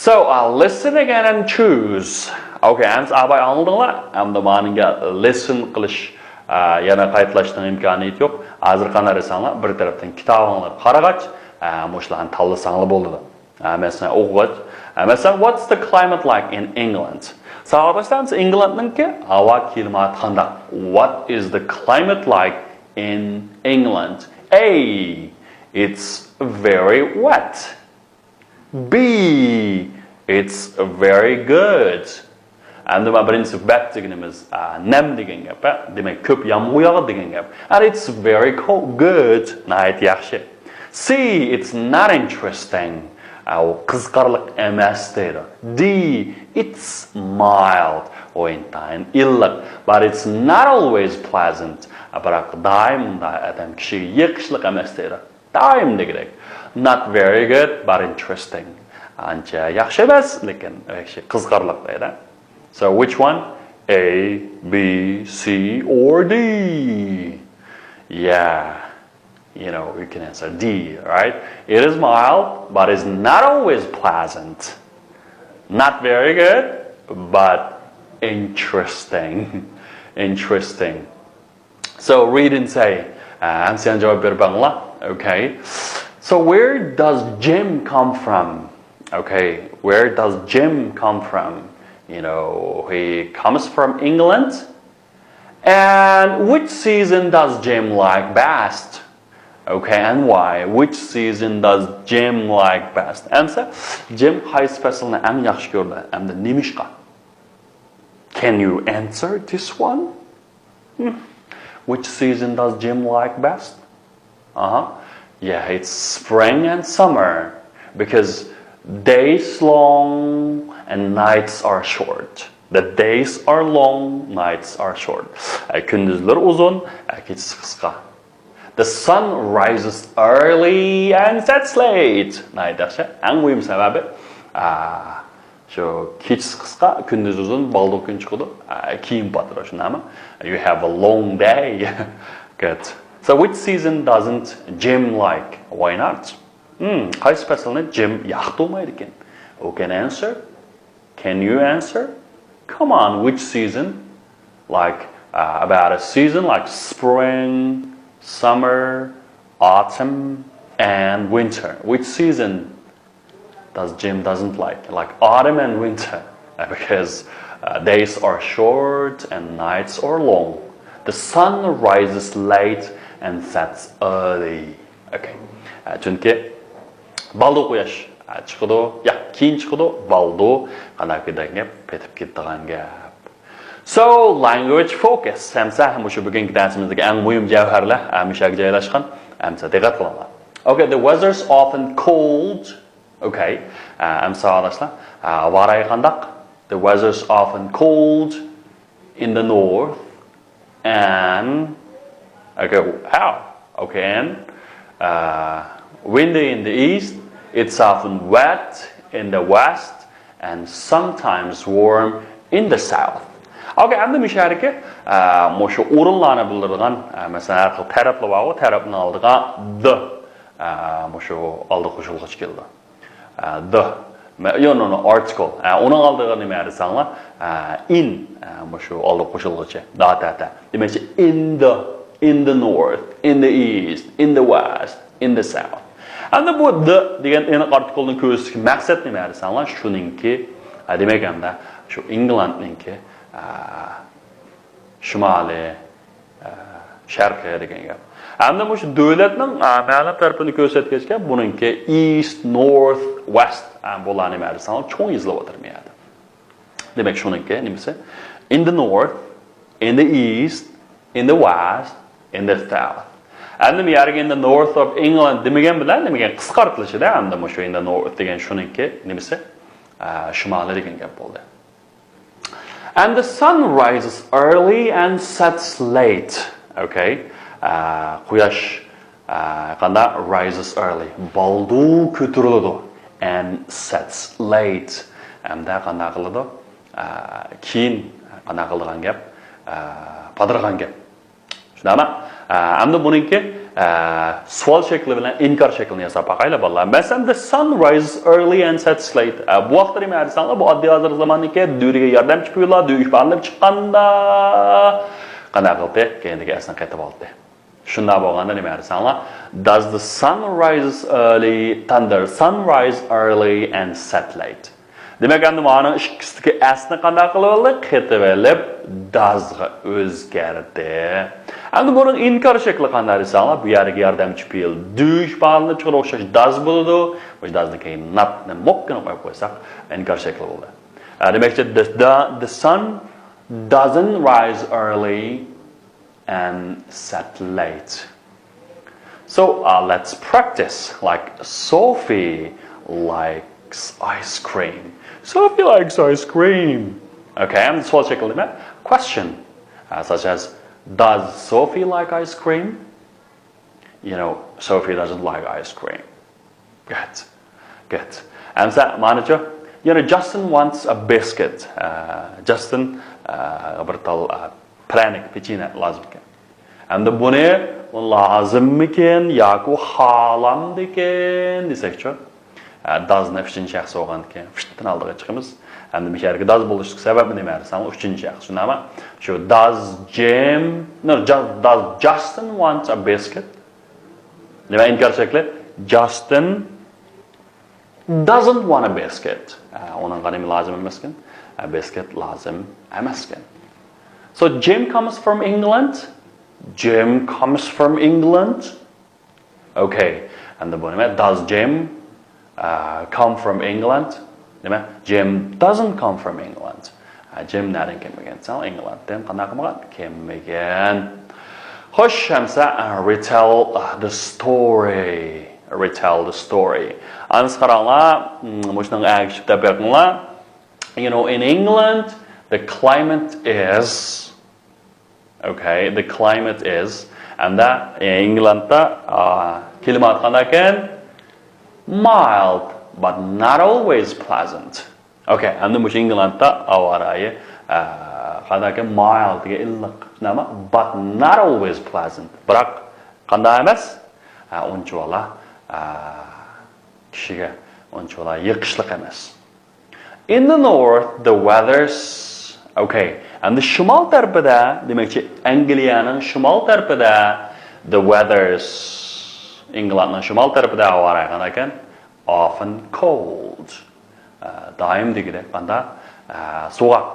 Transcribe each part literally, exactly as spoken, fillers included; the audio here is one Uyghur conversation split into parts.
So, uh, listen again and choose. Okay, ئەمدى ئاباي ئاڭلىدىڭلار؟ ئەمدى مانىڭگە listen قىلىش، ئا، يەنە قايتىلاشنىڭ ئىمكانىيىتى يوق. ھازىر قانداق دېسەڭلار، بىر تەرەپتىن كىتابىڭلارغا قارىغاچ، ئا، مۇشۇلارنى تاللىساڭلار بولىدۇ. ئا، مەسىلەن، ئوقۇغاچ، ئا، مەسىلەن، what's the climate like in England? ساۋاقداشلار، ئىنگلەندنىڭكى ھاۋا كىلىماتى قانداق؟ What is the climate like in England? A, it's very wet. B, it's very good. ئەمدى مانا بىرىنچىسى wet دېگىنىمىز، ئا، نەم دېگەن گەپ، ھە؟ دېمەك، كۆپ يامغۇر ياغىدۇ دېگەن گەپ. And it's very co-، good. ناھايىتى ياخشى. C, it's not interesting. ئا، ئۇ قىزىقارلىق ئەمەس دەيدۇ. D, it's mild. ئۇ ئىنتايىن ئىللىق. But it's not always pleasant. ئا، بىراق دائىم ئۇنداق ئادەم كىشىگە يېقىشلىق ئەمەس دەيدۇ. دائىم دېگۈدەك. Not very good, but interesting. ئانچە ياخشى ئەمەس، لېكىن ياخشى، قىزىقارلىق دەيدۇ. So which one? A, B, C or D? Yeah, you know, you can answer D, right? It is mild, but it's not always pleasant. Not very good, but interesting. Interesting. So read and say. ئەمسە جاۋاب بېرىپ بېقىڭلار. Okay. So where does Jim come from? Okay. Where does Jim come from? You know, he comes from England. And which season does Jim like best? Okay, and why? Which season does Jim like best? ئەمسە، جىم قايسى پەسىلنى ئەڭ ياخشى كۆرىدۇ؟ ئەمدى نېمىشقا؟ Can you answer this one? Hmm. Which season does Jim like best? Uh-huh. Yeah, it's spring and summer because days long and nights are short. The days are long, nights are short. ئە، كۈندۈزلىرى ئۇزۇن، ئە، كېچىسى قىسقا. The sun rises early and sets late. ناھايىتى ياخشى. ئەڭ مۇھىم سەۋەبى، ئا، شۇ كېچىسى قىسقا، كۈندۈزى ئۇزۇن، بالدۇر كۈن چىقىدۇ. ئا، كېيىن پاتىدۇ، شۇنداقمۇ؟ You have a long day. Good. So which season doesn't Jim like? Why not? Hmm, قايسى پەسىلنى جىم ياقتۇرمايدىكەن؟ Who can answer? Can you answer? Come on, which season? Like, uh, about a season like spring, summer, autumn, and winter. Which season does Jim doesn't like? Like autumn and winter, because, uh, days are short and nights are long. The sun rises late and sets early. Okay. ئە، چۈنكى بالدۇر قۇياش، ئە، چىقىدۇ، يا، كېيىن چىقىدۇ، بالدۇر، قانداق دېگەن گەپ، پېتىپ كېتىدىغان گەپ. So, language focus. ئەمسە مۇشۇ بۈگۈنكى دەرسىمىزدىكى ئەڭ مۇھىم جەۋھەرلەر، ئە، مۇشۇ يەرگە جايلاشقان. ئەمسە دىققەت قىلىڭلار. Okay, the weather's often cold. Okay. ئە، ئەمسە ساۋاقداشلار، ئە، ھاۋا رايى قانداق؟ The weather's often cold in the north and, okay, how? Okay, and, uh, windy in the east, it's often wet in the west, and sometimes warm in the south. Okay, ئەمدى مۇشۇ يەردىكى، ئە، مۇشۇ ئورۇنلارنى بىلدۈرىدىغان، ئە، مەسىلەن، ھەر خىل تەرەپلەر بارغۇ، تەرەپنىڭ ئالدىغا the، ئە، مۇشۇ ئالدى قوشۇلغۇچى كېلىدۇ. ئە، the. مە-، يو، نو، نو، article. ئە، ئۇنىڭ ئالدىغا نېمە دېسەڭلار؟ ئە، in. ئە، مۇشۇ ئالدى قوشۇلغۇچى. دا، تە، تە. دېمەكچى، in the, in the north, in the east, in the west, in the south. ئەمدى بۇ the دېگەن ئېنىق ئارتىكلنى كۆرسىتىشتىكى مەقسەت نېمە دېسەڭلار؟ شۇنىڭكى، ئە، دېمەك، ئەمدى شۇ ئىنگلاندنىڭكى، ئە، شىمالىي، ئە، شەرقىي دېگەن گەپ. ئەمدى مۇشۇ دۆلەتنىڭ، ئە، مەلۇم تەرىپىنى كۆرسەتكەچكە، بۇنىڭكى east, north, west، ئە، بۇلار نېمە دېسەڭلار، چوڭ يېزىلىۋاتىدۇ بۇ يەردە. دېمەك، شۇنىڭكى نېمىسى؟ In the north, in the east, in the west, in the south. ئەمدى بۇ يەرگە in the north of England دېمىگەن بىلەن، نېمىگە قىسقارتىلىشىدا، ئەمدى مۇشۇ in the north دېگەن شۇنىڭكى نېمىسى؟ ئە، شىمالى دېگەن گەپ بولدى. And the sun rises early and sets late. Okay. ئە، قۇياش، ئە، قانداق؟ Rises early. بالدۇر كۆتۈرۈلىدۇ. And sets late. ھەمدە قانداق قىلىدۇ؟ ئە، كېيىن قانداق قىلىدىغان گەپ؟ ئە، پاتىدىغان گەپ. شۇنداقمۇ؟ ئە، ئەمدى بۇنىڭكى، ئە، سوئال شەكلى بىلەن ئىنكار شەكلىنى ياساپ باقايلى، بالىلار. مەسىلەن، the sun rises early and sets late. ئە، بۇ ھەقتە نېمە دېسەڭلار، بۇ ئاددىي ھازىرقى زاماننىڭكى do دېگەن ياردەمچى پېئىللار، do ئىپادىلەپ چىققاندا قانداق قىلدى؟ كەينىدىكى ئەسنى قېتىپ ئالدى. شۇنداق بولغاندا نېمە دېسەڭلار، does the sun rises early, thunder, sunrise early and set late. دېمەك، ئەمدى مانىڭ ئىككىسىدىكى ئەسنى قانداق قىلىۋالدى؟ قېتىۋېلىپ، does غا ئۆزگەردى. ئەمدى بۇنىڭ ئىنكار شەكلى قانداق دېسەڭلار، بۇ يەردىكى ياردەمچى پېئىل do ئىپادىلىنىپ چىقىدۇ، ئوخشاش does بولىدۇ. مۇشۇ does نى كېيىن not نى مۇقكىنە قويۇپ قويساق، ئىنكار شەكلى بولدى. ئە، دېمەكچى، the, the, the sun doesn't rise early and set late. So, uh, let's practice. Like, Sophie likes ice cream. Sophie likes ice cream. Okay, and سوئال شەكلى نېمە؟ Question. Uh, such as, does Sophie like ice cream? You know, Sophie doesn't like ice cream. Good. Good. ئەمسە مانىچۇ؟ You know, Justin wants a biscuit. ئە، جاستىن، ئە، بىر تال، ئە، پىرەنىك، پېچىنە لازىم ئىكەن. ئەمدى بۇنى لازىممىكىن ياكى ئۇ خالامدىكىن دېسەكچۇ؟ ئە، does نى ئۈچىنچى شەخس بولغاندىكىن فىتتىن ئالدىغا چىقىمىز. ئەمدى مۇشۇ يەرگە does بولۇشلۇق سەۋەبى نېمە دېسەڭ، ئۈچىنچى شەخس. شۇنداقمۇ؟ شۇ does Jim، no, just, does Justin wants a biscuit? نېمە ئىنكار شەكلى؟ Justin doesn't want a biscuit. ئە، ئۇنىڭغا نېمە لازىم ئەمەسكەن؟ ئە، بىسكىت لازىم ئەمەسكەن. So Jim comes from England. Jim comes from England. Okay. ئەمدى بۇ نېمە؟ Does Jim, uh, come from England? نېمە؟ Jim doesn't come from England. ئە، جىم نەدىن كەلمىگەن دېسەڭ، ئىنگلاندتىن قانداق قىلمىغان؟ كەلمىگەن. خوش، ئەمسە، ئە، retell the story. Retell the story. ئەمسە قاراڭلار، مم، مۇشۇنىڭغا ئەگىشىپ دەپ بېقىڭلار. You know, in England, the climate is, okay, the climate is, ئەمدى ئىنگلاندتا، ئا، كىلىمات قانداق ئىكەن؟ Mild, but not always pleasant. Okay, ئەمدى مۇشۇ ئىنگلاندتا ھاۋا رايى، ئا، قانداق ئىكەن؟ Mild دېگەن ئىللىق، نېمە؟ But not always pleasant. بىراق قانداق ئەمەس؟ ئا، ئۇنچىۋالا، ئا، كىشىگە ئۇنچىۋالا يېقىشلىق ئەمەس. In the north, the weather's okay. ئەمدى شىمال تەرىپىدە، دېمەكچى، ئەنگلىيەنىڭ شىمال تەرىپىدە، the weather's، ئىنگلاندنىڭ شىمال تەرىپىدە ھاۋا رايى قانداق ئىكەن؟ Often cold. ئە، دائىم دېگۈدەك قانداق؟ ئە، سوغۇق.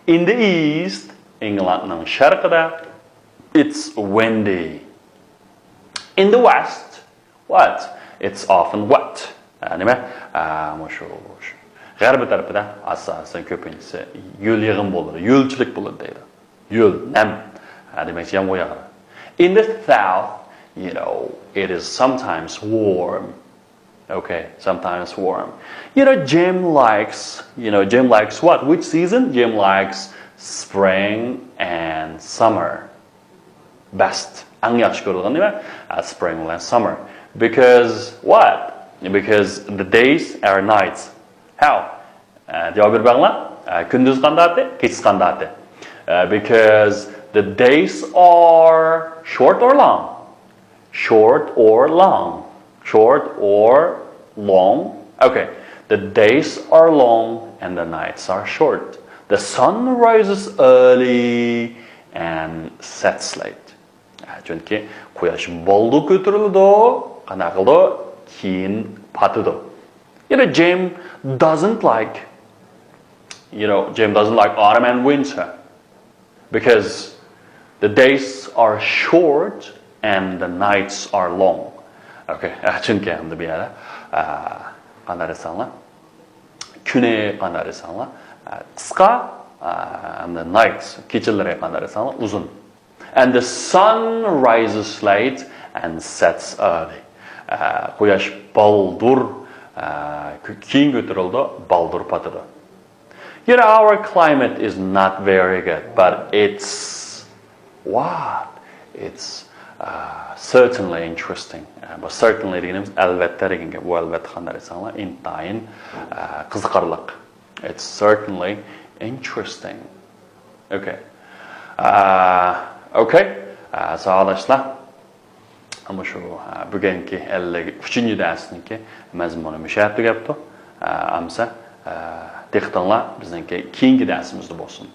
In the east، ئىنگلاندنىڭ شەرقىدە، it's windy. In the west, what? It's often wet. ئە، نېمە؟ ئە، مۇشۇ، شۇ غەربىي تەرىپىدە ئاساسەن كۆپىنچىسى يۆل يېغىن بولىدۇ، يۆلچىلىك بولىدۇ دەيدۇ. يۆل، نەم. ئە، دېمەكچى، يامغۇر ياغىدۇ. In the south, you know, it is sometimes warm. Okay, sometimes warm. You know, Jim likes, you know, Jim likes what? Which season? Jim likes spring and summer. Best. ئەڭ ياخشى كۆرىدىغان نېمە؟ ئە، spring بىلەن summer. Because what? Because the days are nights. How? ئە، جاۋاب بېرىپ بېقىڭلار. ئە، كۈندۈز قانداقتى؟ كېچىسى قانداقتى؟ ئە، because the days are short or long? Short or long? Short or long? Okay. The days are long and the nights are short. The sun rises early and sets late. چۈنكى قۇياش بالدۇر كۆتۈرۈلىدۇ، قانداق قىلىدۇ؟ كېيىن پاتىدۇ. You know, Jim doesn't like, you know, Jim doesn't like autumn and winter. Because the days are short and the nights are long. Okay, چۈنكى ئەمدى بۇ يەردە، ئە، قانداق دېسەڭلار، كۈنى قانداق دېسەڭلار، ئە، قىسقا، ئە، ھەمدە nights، كېچىلىرى قانداق دېسەڭلار، ئۇزۇن. And the sun rises late and sets early. ئە، قۇياش بالدۇر، ئە، كېيىن كۆتۈرۈلىدۇ، بالدۇر پاتىدۇ. You know, our climate is not very good, but it's what? It's, uh, certainly interesting. ئە، بۇ certainly دېگىنىمىز ئەلۋەتتە دېگەن گەپ. بۇ ئەلۋەتتە قانداق دېسەڭلار، ئىنتايىن، ئە، قىزىقارلىق. It's certainly interesting. Okay. ئە، okay. ئە، ساۋاقداشلار. ئەمما شۇ، ئە، بۈگۈنكى ئەللىك ئۈچىنچى دەرسنىڭكى مەزمۇنى مۇشۇ يەردە تۈگەپتۇ. ئە، ئەمسە، ئە، دىققىتىڭلار بىزنىڭكى كېيىنكى دەرسىمىزدە بولسۇن.